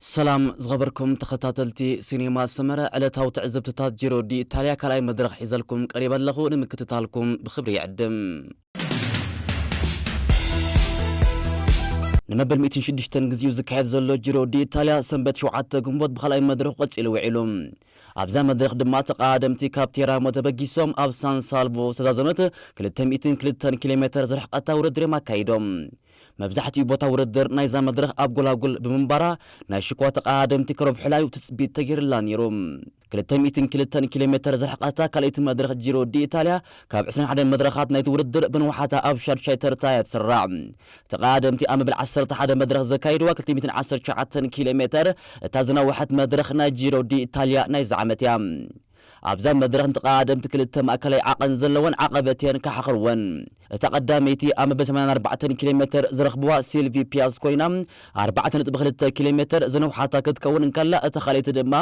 ሰላም ዝኸበርኩም ተኸታተልቲ ሲኔማ ሰመረ፣ ዕለታዊ ትዕዝብትታት ጂሮ ዲ ኢታልያ ካልኣይ መድረኽ ሒዘልኩም ቀሪበ ኣለኹ። ንምክትታልኩም ብኽብሪ ይዕድም። ንመበል ሚእትን ሽዱሽተን ግዜኡ ዝካየድ ዘሎ ጂሮ ዲ ኢታልያ ሰንበት ሸውዓተ ግንቦት ብኻልኣይ መድረኹ ቀጺሉ ውዒሉ። ኣብዛ መድረኽ ድማ ተቐዳደምቲ ካብ ቴራሞ ተበጊሶም ኣብ ሳን ሳልቮ ዝተዛዘመት ክልተ ሚእትን ክልተን ኪሎ ሜተር ዝርሕቐታ ውድድር እዮም ኣካይዶም። መብዛሕትኡ ቦታ ውድድር ናይዛ መድረኽ ኣብ ጎላጉል ብምንባራ ናይ ሽኳ ተቐዳደምቲ ክረብሑላ እዩ ትጽቢት ተገይሩላ ነይሩ። ክልተ ሚእትን ክልተን ኪሎ ሜተር ዝርሕቐታ ካልኣይቲ መድረኽ ጂሮ ዲ ኢታልያ ካብ ዕስራን ሓደን መድረኻት ናይቲ ውድድር ብንውሓታ ኣብ ሻድሻይ ተርታ እያ ትስራዕ። ተቐዳደምቲ ኣብ መበል ዓሰርተ ሓደ መድረኽ ዘካይድዋ ክልተ ሚእትን ዓሰርተ ትሽዓተን ኪሎ ሜተር እታ ዝነውሐት መድረኽ ናይ ጂሮ ዲ ኢታልያ ናይዚ ዓመት እያ። ኣብዛ መድረኽ ንተቐዳደምቲ ክልተ ማእከላይ ዓቐን ዘለወን ዓቐበት እየን ክሓኽርወን። እታ ቀዳመይቲ ኣብ መበል ሰማንያን ኣርባዕተን ኪሎ ሜተር ዝረኽብዋ ሲልቪ ፒያስ ኮይና፣ ኣርባዕተ ነጥቢ ክልተ ኪሎ ሜተር ዝነውሓታ ክትከውን እንከላ፣ እታ ካልኣይቲ ድማ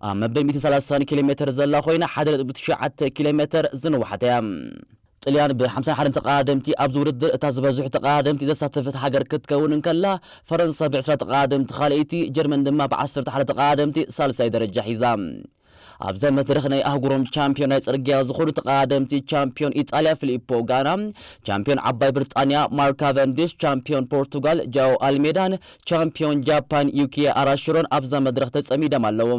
ኣብ መበል ሚእትን ሰላሳን ኪሎ ሜተር ዘላ ኮይና፣ ሓደ ነጥቢ ትሽዓተ ኪሎ ሜተር ዝነውሓት እያ። ጥልያን ብ ሓምሳን ሓደን ተቐዳደምቲ ኣብዚ ውድድር እታ ዝበዝሑ ተቐዳደምቲ ዘሳተፈት ሃገር ክትከውን እንከላ፣ ፈረንሳ ብዕስራ ተቐዳደምቲ ካልኣይቲ፣ ጀርመን ድማ ብዓሰርተ ሓደ ተቐዳደምቲ ሳልሳይ ደረጃ ሒዛ። ኣብዛ መድረኽ ናይ ኣህጉሮም ቻምፒዮን ናይ ጽርግያ ዝኾኑ ተቐዳደምቲ ቻምፒዮን ኢጣልያ ፊሊፖ ጋና፣ ቻምፒዮን ዓባይ ብሪጣንያ ማርክ ካቨንዲሽ፣ ቻምፒዮን ፖርቱጋል ጃኦ ኣልሜዳን ቻምፒዮን ጃፓን ዩኪየ ኣራሽሮን ኣብዛ መድረኽ ተጸሚዶም ኣለዉ።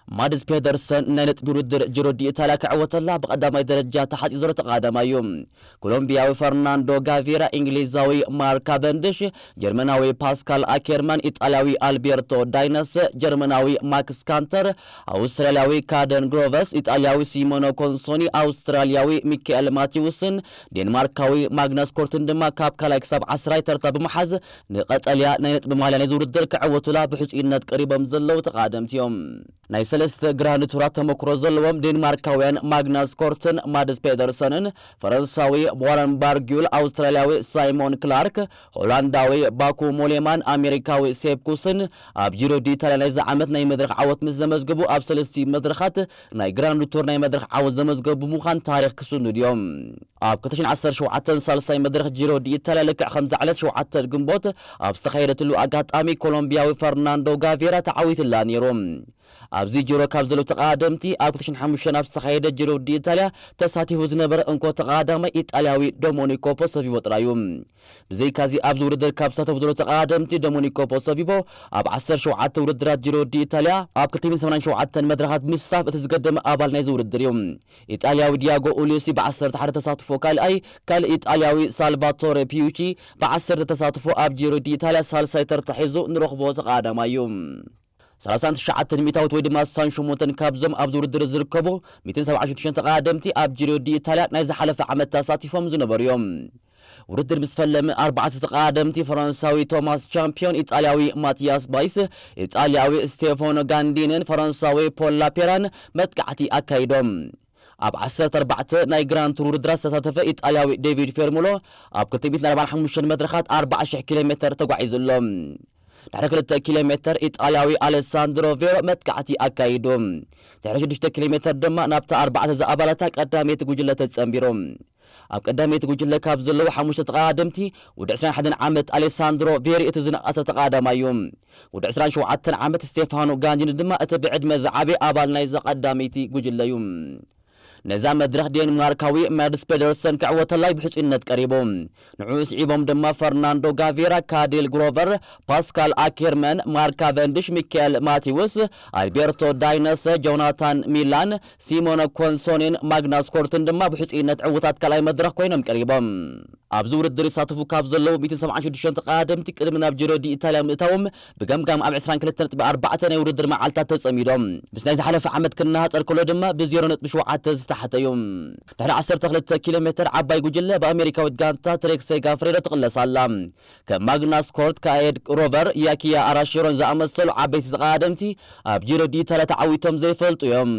ማድስ ፔደርሰን ናይ ነጥቢ ውድድር ጂሮ ዲ ኢታልያ ክዕወተላ ብቐዳማይ ደረጃ ተሓጺ ዘሎ ተቐዳዳማይ እዩ። ኮሎምቢያዊ ፈርናንዶ ጋቪራ፣ እንግሊዛዊ ማርክ ካቨንዲሽ፣ ጀርመናዊ ፓስካል ኣኬርማን፣ ኢጣልያዊ ኣልቤርቶ ዳይነስ፣ ጀርመናዊ ማክስ ካንተር፣ ኣውስትራልያዊ ካደን ግሮቨስ፣ ኢጣልያዊ ሲሞኖ ኮንሶኒ፣ ኣውስትራልያዊ ሚካኤል ማቲውስን ዴንማርካዊ ማግነስ ኮርትን ድማ ካብ ካልኣይ ክሳብ ዓስራይ ተርታ ብምሓዝ ንቐጠልያ ናይ ነጥቢ ማልያ ናይዚ ውድድር ክዕወቱላ ብሕጹይነት ቀሪቦም ዘለዉ ተቐዳደምቲ እዮም። ናይ ሰለስተ ግራንድ ቱራት ተመክሮ ዘለዎም ዴንማርካውያን ማግናስ ኮርትን ማድስ ፔደርሰንን፣ ፈረንሳዊ ቦረን ባርጊዩል፣ ኣውስትራልያዊ ሳይሞን ክላርክ፣ ሆላንዳዊ ባኩ ሞሌማን ኣሜሪካዊ ሴፕ ኩስን ኣብ ጂሮ ዲ ኢታልያ ናይዚ ዓመት ናይ መድረኽ ዓወት ምስ ዘመዝግቡ፣ ኣብ ሰለስቲኡ መድረኻት ናይ ግራንድ ቱር ናይ መድረኽ ዓወት ዘመዝገቡ ብምዃን ታሪኽ ክስንዱ እዮም። ኣብ ክልተ ሽሕን ዓሰርተ ሸውዓተን ሳልሳይ መድረኽ ጂሮ ዲ ኢታልያ ልክዕ ከምዛ ዕለት ሸውዓተ ግንቦት ኣብ ዝተኻየደትሉ ኣጋጣሚ፣ ኮሎምቢያዊ ፈርናንዶ ጋቬራ ተዓዊትላ ነይሩ። ኣብዚ ጂሮ ካብ ዘለዉ ተቐዳደምቲ ኣብ ክልተ ሽሕን ሓሙሽተን ኣብ ዝተኻየደ ጂሮ ዲ ኢታልያ ተሳቲፉ ዝነበረ እንኮ ተቐዳዳማይ ኢጣልያዊ ዶሞኒኮ ፖሶቪቦ ጥራይ እዩ። ብዘይካዚ ኣብዚ ውድድር ካብ ዝሳተፉ ዘለዉ ተቐዳደምቲ ዶሞኒኮ ፖሶቪቦ ኣብ ዓሰርተ ሸውዓተ ውድድራት ጂሮ ዲ ኢታልያ ኣብ ክልተ ሚእትን ሰማንያን ሸውዓተን መድረኻት ምስታፍ እቲ ዝገደመ ኣባል ናይዚ ውድድር እዩ። ኢጣልያዊ ዲያጎ ኡሉሲ ብዓሰርተ ሓደ ተሳትፎ ካልኣይ፣ ካልእ ኢጣልያዊ ሳልቫቶሬ ፒዩቺ ብዓሰርተ ተሳትፎ ኣብ ጂሮ ዲ ኢታልያ ሳልሳይ ተርታ ሒዙ ንረኽቦ ተቐዳዳማይ እዩ። ሰላሳን ትሽዓተን ሚእታዊት ወይ ድማ ስሳን ሸሞንተን ካብዞም ኣብዚ ውድድር ዝርከቡ ሚእትን ሰብዓን ሽዱሽተን ተቐዳደምቲ ኣብ ጂሮ ዲ ኢታልያ ናይ ዝሓለፈ ዓመት ተሳቲፎም ዝነበሩ እዮም። ውድድር ምስ ፈለመ ኣርባዕተ ተቐዳደምቲ ፈረንሳዊ ቶማስ ቻምፒዮን፣ ኢጣልያዊ ማቲያስ ባይስ፣ ኢጣልያዊ ስቴፋኖ ጋንዲንን ፈረንሳዊ ፖል ላፔራን መጥቃዕቲ ኣካይዶም። ኣብ ዓሰርተ ኣርባዕተ ናይ ግራንድ ቱር ውድድራት ዝተሳተፈ ኢጣልያዊ ዴቪድ ፌርሙሎ ኣብ ክልተ ሚእትን ኣርባዓን ሓሙሽተን መድረኻት ኣርባዓ ሽሕ ኪሎ ሜተር ተጓዒዙ ኣሎ። ድሕሪ ክልተ ኪሎ ሜተር ኢጣልያዊ ኣሌሳንድሮ ቬሮ መጥቃዕቲ ኣካይዱ። ድሕሪ ሽዱሽተ ኪሎ ሜተር ድማ ናብታ ኣርባዕተ ዝኣባላታ ቀዳመይቲ ጉጅለ ተጸንቢሩ። ኣብ ቀዳመይቲ ጉጅለ ካብ ዘለዉ ሓሙሽተ ተቐዳደምቲ፣ ወዲ ዕስራን ሓደን ዓመት ኣሌሳንድሮ ቬሪ እቲ ዝነኣሰ ተቐዳዳማይ እዩ። ወዲ ዕስራን ሸውዓተን ዓመት ስቴፋኖ ጋንዲኒ ድማ እቲ ብዕድመ ዝዓበየ ኣባል ናይዛ ቀዳመይቲ ጉጅለ እዩ። ነዛ መድረኽ ዴንማርካዊ ማድስ ፔደርሰን ክዕወተላ እዩ ብሕጹይነት ቀሪቡ። ንዕኡ ስዒቦም ድማ ፈርናንዶ ጋቬራ፣ ካዴል ግሮቨር፣ ፓስካል ኣኬርመን፣ ማርክ ካቨንድሽ፣ ሚካኤል ማቲውስ፣ ኣልቤርቶ ዳይነስ፣ ጆናታን ሚላን፣ ሲሞነ ኮንሶኔን ማግናስ ኮርትን ድማ ብሕጹይነት ዕዉታት ካልኣይ መድረኽ ኮይኖም ቀሪቦም። ኣብዚ ውድድር ይሳተፉ ካብ ዘለዉ ሚእትን ሰብዓን ሽዱሽተን ተቐዳደምቲ ቅድሚ ናብ ጂሮ ዲ ኢታልያ ምእታዎም ብገምጋም ኣብ ዕስራን ክልተን ነጥቢ ኣርባዕተ ናይ ውድድር መዓልታት ተጸሚዶም። ምስ ናይ ዝሓለፈ ዓመት ክነጻጸር ከሎ ድማ ብዜሮ ነጥቢ ሸውዓተ ዝተሓተ እዩ። ድሕሪ ዓሰርተ ክልተ ኪሎ ሜተር ዓባይ ጉጅለ ብኣሜሪካዊት ጋንታ ትሬክ ሴጋፍሬዶ ትቕለስ ኣላ። ከም ማግናስ ኮርት፣ ካኤድ ሮቨር፣ ያኪያ ኣራሽሮን ዝኣመሰሉ ዓበይቲ ተቐዳደምቲ ኣብ ጂሮ ዲ ኢታልያ ተዓዊቶም ዘይፈልጡ እዮም።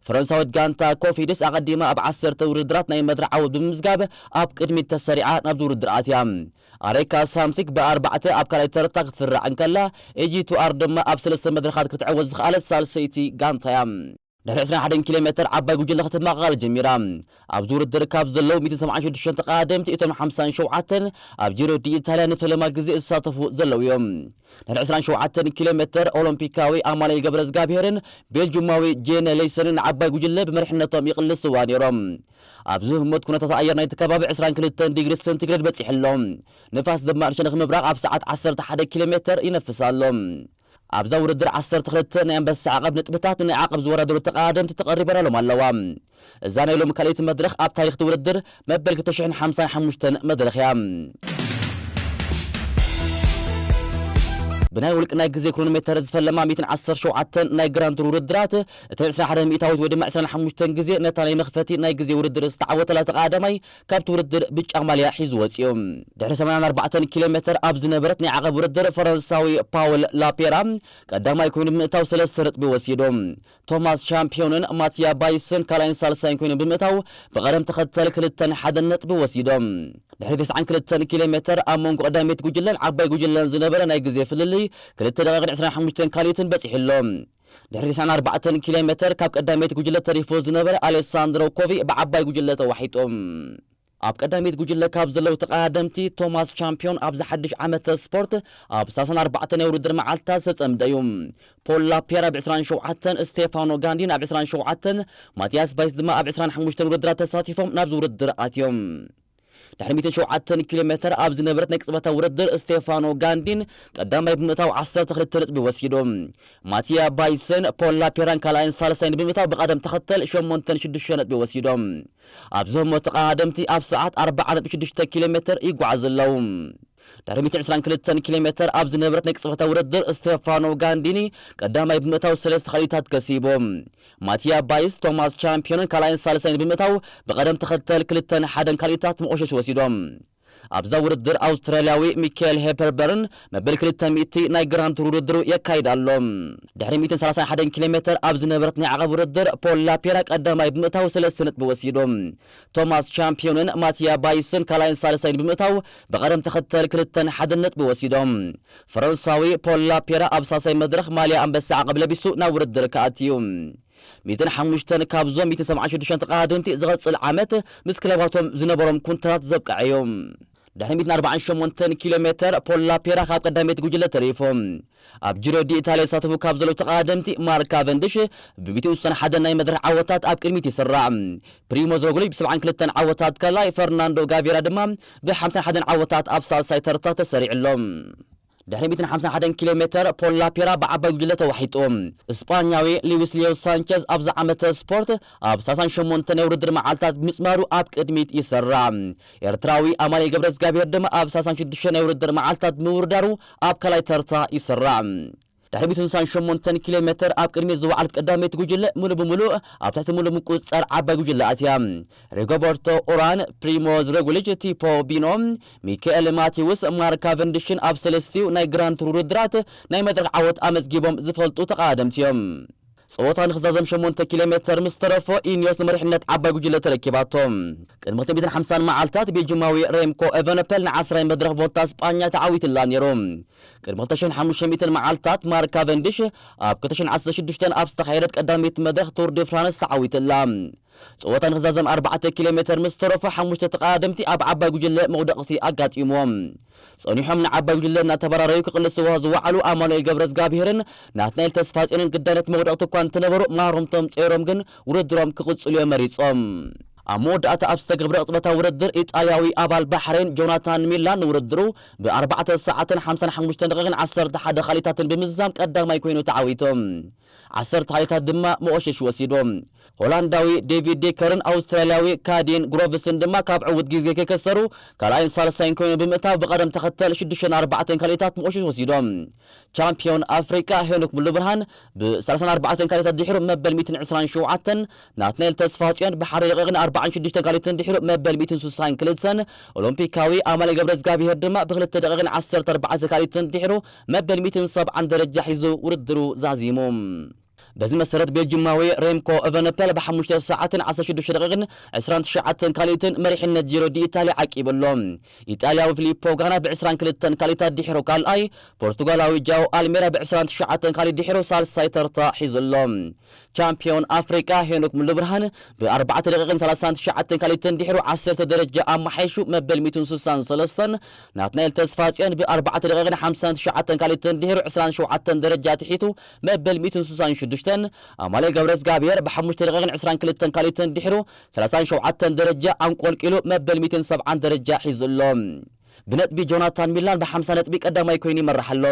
ፈረንሳዊት ጋንታ ኮፊድስ ኣቐዲማ ኣብ ዓሰርተ ውድድራት ናይ መድረኽ ዓወት ብምምዝጋብ ኣብ ቅድሚት ተሰሪዓ ናብዚ ውድድር ኣትያ። ኣሬካ ሳምሲክ ብኣርባዕተ ኣብ ካልኣይ ተርታ ክትስራዕ እንከላ፣ ኤጂ ቱኣር ድማ ኣብ ሰለስተ መድረኻት ክትዕወት ዝኸኣለት ሳልሰይቲ ጋንታ እያ። ድሕሪ ዕስራን ሓደን ኪሎ ሜተር ዓባይ ጉጅለ ክትመቓቐል ጀሚራ። ኣብዚ ውድድር ካብ ዘለዉ ሚእትን ሰብዓን ሽዱሽተን ተቐዳደምቲ እቶም ሓምሳን ሸውዓተን ኣብ ጂሮ ዲ ኢታልያ ንፈለማ ግዜ ዝሳተፉ ዘለዉ እዮም። ድሕሪ ዕስራን ሸውዓተን ኪሎ ሜተር ኦሎምፒካዊ ኣማኑኤል ገብረዝጋብሄርን ቤልጁማዊ ጄነ ሌይሰንን ንዓባይ ጉጅለ ብመሪሕነቶም ይቕልስዋ ነይሮም። ኣብዚ ህሞት ኩነታት ኣየር ናይቲ ከባቢ ዕስራን ክልተን ዲግሪ ሴንቲግሬድ በጺሑ ኣሎ። ንፋስ ድማ ንሸነኽ ምብራቕ ኣብ ሰዓት ዓሰርተ ሓደ ኪሎ ሜተር ይነፍስ ኣሎ። ኣብዛ ውድድር ዓሰርተ ክልተ ናይ ኣንበሳ ዓቐብ ነጥብታት ንናይ ዓቐብ ዝወዳደሩ ተቐዳደምቲ ተቐሪበናሎም ኣለዋ። እዛ ናይ ሎሚ ካልኣይቲ መድረኽ ኣብ ታሪኽ እቲ ውድድር መበል ክልተ ሽሕን ሓምሳን ሓሙሽተን መድረኽ እያ። ብናይ ውልቂ ናይ ግዜ ክሮኖሜተር ዝፈለማ ሚእትን ዓሰርተ ሸውዓተን ናይ ግራንድ ቱር ውድድራት፣ እቲ ዕስራን ሓደን ሚእታዊት ወይ ድማ ዕስራን ሓሙሽተን ግዜ ነታ ናይ መኽፈቲ ናይ ግዜ ውድድር ዝተዓወተላ ተቐዳዳማይ ካብቲ ውድድር ብጫ ማልያ ሒዙ ወጺኡ። ድሕሪ ሰማንያን ኣርባዕተን ኪሎ ሜተር ኣብ ዝነበረት ናይ ዓቐብ ውድድር፣ ፈረንሳዊ ፓውል ላፔራ ቀዳማይ ኮይኑ ብምእታው ሰለስተ ነጥቢ ወሲዱ። ቶማስ ቻምፒዮንን ማቲያ ባይስን ካልኣይን ሳልሳይን ኮይኖም ብምእታው ብቐደም ተኸተል ክልተን ሓደን ነጥቢ ወሲዶም። ድሕሪ ተስዓን ክልተን ኪሎ ሜተር ኣብ መንጎ ቀዳመይቲ ጉጅለን ዓባይ ጉጅለን ዝነበረ ናይ ግዜ ፍልልይ ክልተ ደቂቕን ዕስራን ሓሙሽተን ካልኢትን በጺሑ ኣሎ። ድሕሪ ተስዓን ኣርባዕተን ኪሎ ሜተር ካብ ቀዳመይቲ ጉጅለ ተሪፉ ዝነበረ ኣሌሳንድሮ ኮቪ ብዓባይ ጉጅለ ተዋሒጡ። ኣብ ቀዳመይቲ ጉጅለ ካብ ዘለዉ ተቐዳደምቲ፣ ቶማስ ቻምፒዮን ኣብዚ ሓድሽ ዓመተ ስፖርት ኣብ ሰላሳን ኣርባዕተን ናይ ውድድር መዓልትታት ዝተጸምደ እዩ። ፖል ላፔራ ኣብ ዕስራን ሸውዓተን፣ ስቴፋኖ ጋንዲን ኣብ ዕስራን ሸውዓተን፣ ማቲያስ ባይስ ድማ ኣብ ዕስራን ሓሙሽተን ውድድራት ተሳቲፎም ናብዚ ውድድር ኣትዮም። ድሕሪ ሚእትን ሸውዓተን ኪሎ ሜተር ኣብ ዝነበረት ናይ ቅጽበታዊ ውድድር፣ ስቴፋኖ ጋንዲን ቀዳማይ ብምእታው ዓሰርተ ክልተ ነጥቢ ወሲዱ። ማቲያ ባይስን ፖል ላፔራን ካልኣይን ሳልሳይን ብምእታው ብቐደም ተኸተል ሸሞንተን ሽዱሽተ ነጥቢ ወሲዶም። ኣብዚ ህሞት ተቐዳደምቲ ኣብ ሰዓት ኣርብዓ ነጥቢ ሽዱሽተ ኪሎ ሜተር ይጓዓዙ ኣለዉ። ድሕሪ ሚእትን ዕስራን ክልተን ኪሎ ሜተር ኣብ ዝነበረት ናይ ቅጽበታዊ ውድድር፣ ስቴፋኖ ጋንዲኒ ቀዳማይ ብምእታው ሰለስተ ካልኢታት ከሲቡ። ማቲያ ባይስ፣ ቶማስ ቻምፒዮንን ካልኣይን ሳልሳይን ብምእታው ብቐደም ተኸተል ክልተን ሓደን ካልኢታት መቖሸሽ ወሲዶም። ኣብዛ ውድድር ኣውስትራልያዊ ሚካኤል ሄፐርበርን መበል ክልተ ሚእቲ ናይ ግራንድ ቱር ውድድሩ የካይድ ኣሎ። ድሕሪ ሚእትን ሰላሳን ሓደን ኪሎ ሜተር ኣብ ዝነበረት ናይ ዓቐብ ውድድር፣ ፖል ላፔራ ቀዳማይ ብምእታው ሰለስተ ነጥቢ ወሲዱ። ቶማስ ቻምፒዮንን ማቲያ ባይስን ካልኣይን ሳልሳይን ብምእታው ብቐደም ተኸተል ክልተን ሓደን ነጥቢ ወሲዶም። ፈረንሳዊ ፖል ላፔራ ኣብ ሳልሳይ መድረኽ ማልያ ኣንበሳ ዓቐብ ለቢሱ ናብ ውድድር ክኣትዩ። ሚእትን ሓሙሽተን ካብዞም ሚእትን ሰብዓን ሽዱሽተን ተቐዳደምቲ ዝቐጽል ዓመት ምስ ክለባቶም ዝነበሮም ኩንትራት ዘብቅዐ እዩ። ድሕሪ ሚእትን ኣርባዓን ሸሞንተን ኪሎ ሜተር ፖል ላፔራ ካብ ቀዳመይቲ ጉጅለ ተሪፉ። ኣብ ጂሮ ዲ ኢታልያ ዝሳተፉ ካብ ዘለዉ ተቐዳደምቲ፣ ማርክ ካቨንድሽ ብሚእትን ስሳን ሓደን ናይ መድረኽ ዓወታት ኣብ ቅድሚት ይስራዕ። ፕሪሞዝ ሮግሊች ብሰብዓን ክልተን ዓወታት ካልኣይ፣ ፈርናንዶ ጋቬራ ድማ ብሓምሳን ሓደን ዓወታት ኣብ ሳልሳይ ተርታ ተሰሪዑ ኣሎ። ድሕሪ ሚእትን ሓምሳን ሓደን ኪሎ ሜተር ፖል ላፔራ ብዓባይ ጉጅለ ተዋሒጡ። እስጳኛዊ ሉዊስ ሊዮ ሳንቸዝ ኣብዚ ዓመተ ስፖርት ኣብ ሰላሳን ሸሞንተን ናይ ውድድር መዓልታት ብምጽማዱ ኣብ ቅድሚት ይሰራዕ። ኤርትራዊ ኣማኑኤል ገብረዝጋብሄር ድማ ኣብ ሰላሳን ሽዱሽተን ናይ ውድድር መዓልታት ብምውርዳሩ ኣብ ካልኣይ ተርታ ይሰራዕ። ድሕሪ ሚእትን ስሳን ሸሞንተን ኪሎ ሜተር ኣብ ቅድሚት ዝወዓለት ቀዳመይቲ ጉጅለ፣ ምሉእ ብምሉእ ኣብ ትሕቲ ምሉእ ምቁጽጻር ዓባይ ጉጅለ ኣትያ። ሪጎበርቶ ኡራን፣ ፕሪሞዝ ሮግሊች፣ ቲፖ ቢኖ፣ ሚካኤል ማቴዎስ፣ ማርክ ካቨንድሽን ኣብ ሰለስቲኡ ናይ ግራንድ ቱር ውድድራት ናይ መድረኽ ዓወት ኣመዝጊቦም ዝፈልጡ ተቐዳደምቲ እዮም። ጸወታ ንኽዛዘም ሸሞንተ ኪሎ ሜተር ምስ ተረፎ፣ ኢኒዮስ ንመሪሕነት ዓባይ ጉጅለ ተረኪባቶ። ቅድሚ ክልተ ሚእትን ሓምሳን መዓልታት፣ ቤልጂማዊ ሬምኮ ኤቨነፐል ንዓስራይ መድረኽ ቮልታ ስጳኛ ተዓዊትላ ነይሩ። ቅድሚ ክልተ ሽሕን ሓሙሽተ ሚእትን መዓልታት፣ ማርክ ካቨንዲሽ ኣብ ክልተ ሽሕን ዓሰርተ ሽዱሽተን ኣብ ዝተኻየደት ቀዳመይቲ መድረኽ ቱር ዲ ፍራንስ ተዓዊትላ። ጸወታ ንኽዛዘም ኣርባዕተ ኪሎ ሜተር ምስ ተረፎ፣ ሓሙሽተ ተቐዳደምቲ ኣብ ዓባይ ጉጅለ መውደቕቲ ኣጋጢምዎም። ጸኒሖም ንዓባይ ጉጅለ እናተበራረዩ ክቕልስዎ ዝወዓሉ ኣማኑኤል ገብረዝጋብሄርን ናትናኤል ተስፋጽዮንን ግዳይነት መውደቕቲ እኳ እንተነበሩ፣ ማሮምቶም ጸይሮም ግን ውድድሮም ክቕጽሉ እዮም መሪጾም። ኣብ መወዳእታ ኣብ ዝተገብረ ቅጽበታዊ ውድድር፣ ኢጣልያዊ ኣባል ባሕሬን ጆናታን ሚላን ንውድድሩ ብኣርባዕተ ሰዓትን ሓምሳን ሓሙሽተን ደቂቕን ዓሰርተ ሓደ ካልኢታትን ብምዝዛም ቀዳማይ ኮይኑ ተዓዊቱ። ዓሰርተ ካልኢታት ድማ መቖሸሽ ወሲዱ። ሆላንዳዊ ዴቪድ ዴከርን ኣውስትራልያዊ ካዲን ግሮቭስን ድማ ካብ ዕዉት ግዜ ከይከሰሩ ካልኣይን ሳልሳይን ኮይኖም ብምእታው ብቐደም ተኸተል ሽዱሽተን ኣርባዕተን ካልኢታት መቖሸሽ ወሲዶም። ቻምፒዮን ኣፍሪቃ ሄኖክ ሙሉብርሃን ብ ሰላሳን ኣርባዕተን ካልኢታት ድሒሩ መበል ሚእትን ዕስራን ሸውዓተን፣ ናትናኤል ተስፋጽዮን ብሓደ ደቂቕን ኣርባዓን ሽዱሽተን ካልኢትን ድሒሩ መበል ሚእትን ስሳን ክልተን፣ ኦሎምፒካዊ ኣማኑኤል ገብረዝጋብሄር ድማ ብክልተ ደቂቕን ዓሰርተ ኣርባዕተ ካልኢትን ድሒሩ መበል ሚእትን ሰብዓን ደረጃ ሒዙ ውድድሩ ዛዚሙ። በዚ መሰረት ቤልጂማዊ ሬምኮ ኤቨነፐል ብሓሙሽተ ሰዓትን ዓሰርተ ሽዱሽተ ደቂቕን ዕስራን ትሽዓተን ካልኢትን መሪሕነት ጂሮ ዲ ኢታልያ ዓቂቡ ኣሎ። ኢጣልያዊ ፊሊፖ ጋና ብዕስራን ክልተን ካልኢታት ድሒሩ ካልኣይ፣ ፖርቱጋላዊ ጃው ኣልሜዳ ብዕስራን ትሽዓተን ካልኢት ድሒሩ ሳልሳይ ተርታ ሒዙ ኣሎ። ቻምፒዮን ኣፍሪቃ ሄኖክ ሙሉብርሃን ብኣርባዕተ ደቂቕን ሰላሳን ትሽዓተን ካልኢትን ድሕሩ ዓሰርተ ደረጃ ኣመሓይሹ መበል ሚእትን ስሳን ሰለስተን፣ ናትናኤል ተስፋጽዮን ብኣርባዕተ ደቂቕን ሓምሳን ትሽዓተን ካልኢትን ድሕሩ ዕስራን ሸውዓተን ደረጃ ትሒቱ መበል ሚእትን ስሳን ሽዱሽተን፣ ኣማኑኤል ገብረዝጋብሔር ብሓሙሽተ ደቂቕን ዕስራን ክልተን ካልኢትን ድሕሩ ሰላሳን ሸውዓተን ደረጃ ኣንቆልቂሉ መበል ሚእትን ሰብዓን ደረጃ ሒዙ ኣሎ። ብነጥቢ ጆናታን ሚላን ብ ሓምሳ ነጥቢ ቀዳማይ ኮይኑ ይመርሕ ኣሎ።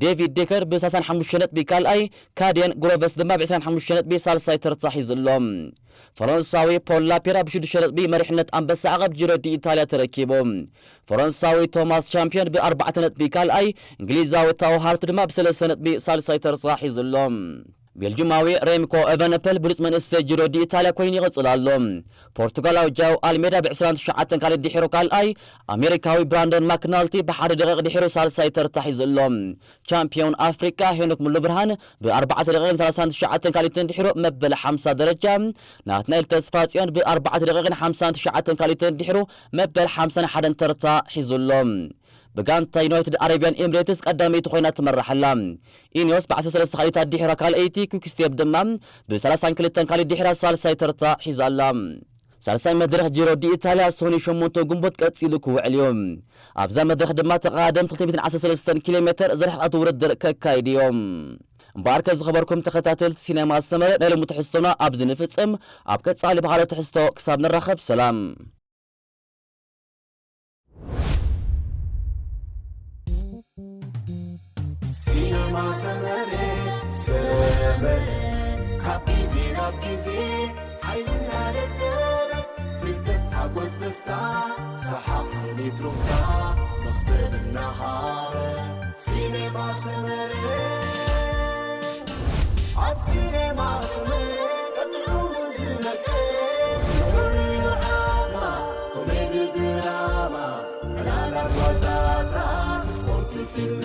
ዴቪድ ዴከር ብ ሰላሳን ሓሙሽተ ነጥቢ ካልኣይ፣ ካዴን ግሮቨስ ድማ ብ ዕስራን ሓሙሽተ ነጥቢ ሳልሳይ ተርታ ሒዙ ኣሎ። ፈረንሳዊ ፖል ላፔራ ብ ሽዱሽተ ነጥቢ መሪሕነት ኣንበሳ ዓቐብ ጂሮ ዲ ኢታልያ ተረኪቡ። ፈረንሳዊ ቶማስ ቻምፒዮን ብ ኣርባዕተ ነጥቢ ካልኣይ፣ እንግሊዛዊ ታው ሃርት ድማ ብ ሰለስተ ነጥቢ ሳልሳይ ተርታ ሒዙ ኣሎ። ቤልጅማዊ ሬምኮ ኤቨነፐል ብሉጽ መንእሰይ ጂሮ ዲ ኢታልያ ኮይኑ ይቕጽል ኣሎ። ፖርቱጋላዊ ጃው ኣልሜዳ ብ ዕስራን ትሽዓተን ካልኢት ድሒሩ ካልኣይ፣ ኣሜሪካዊ ብራንደን ማክናልቲ ብሓደ ደቂቕ ድሒሩ ሳልሳይ ተርታ ሒዙ ኣሎ። ቻምፒዮን ኣፍሪቃ ሄኖክ ሙሉብርሃን ብ ኣርባዕተ ደቂቕን ሰላሳን ትሽዓተን ካልኢትን ድሒሩ መበል ሓምሳ ደረጃ፣ ናትናኤል ተስፋጽዮን ብ ኣርባዕተ ደቂቕን ሓምሳን ትሽዓተን ካልኢትን ድሒሩ መበል ሓምሳን ሓደን ተርታ ሒዙ ኣሎ። ብጋንታ ዩናይትድ ኣረቢያን ኤምሬትስ ቀዳመይቲ ኮይና ትመርሕ ኣላ። ኢኒዮስ ብ ዓሰርተ ሰለስተ ካልኢታት ድሒራ ካልኣይቲ፣ ኩክስቴፕ ድማ ብ ሰላሳን ክልተን ካልኢት ድሒራ ሳልሳይ ተርታ ሒዛ ኣላ። ሳልሳይ መድረኽ ጂሮ ዲ ኢታልያ ሰኑይ ሸሞንተ ግንቦት ቀጺሉ ክውዕል እዩ። ኣብዛ መድረኽ ድማ ተቐዳደምቲ ክልተ ሚእትን ዓሰርተ ሰለስተን ኪሎ ሜተር ዝርሕቐት ውድድር ከካይዱ እዮም። እምበኣርከ ዝኸበርኩም ተኸታተልቲ ሲኔማ ሰመረ፣ ናይ ሎሚ ትሕዝቶና ኣብዚ ንፍጽም። ኣብ ቀጻሊ ብኻልእ ትሕዝቶ ክሳብ ንራኸብ ሰላም። ሲነማ ሰመረ ሰመረ ካብ ግዜ ናብ ግዜ ሓይልና ደለበ ፍልጠት ሓጎስ ደስታ ሰሓቕ ስኒት ሩፍታ መኽሰብ እናሃበ ሲነማ ሰመረ ኣብ ሲነማ ሰመረ ቀጥዑ ዝነቀ ፍቕሪ ዓማ ኮሜዲ ድራማ ዕላላት ዋዛታት ስፖርት ፊልም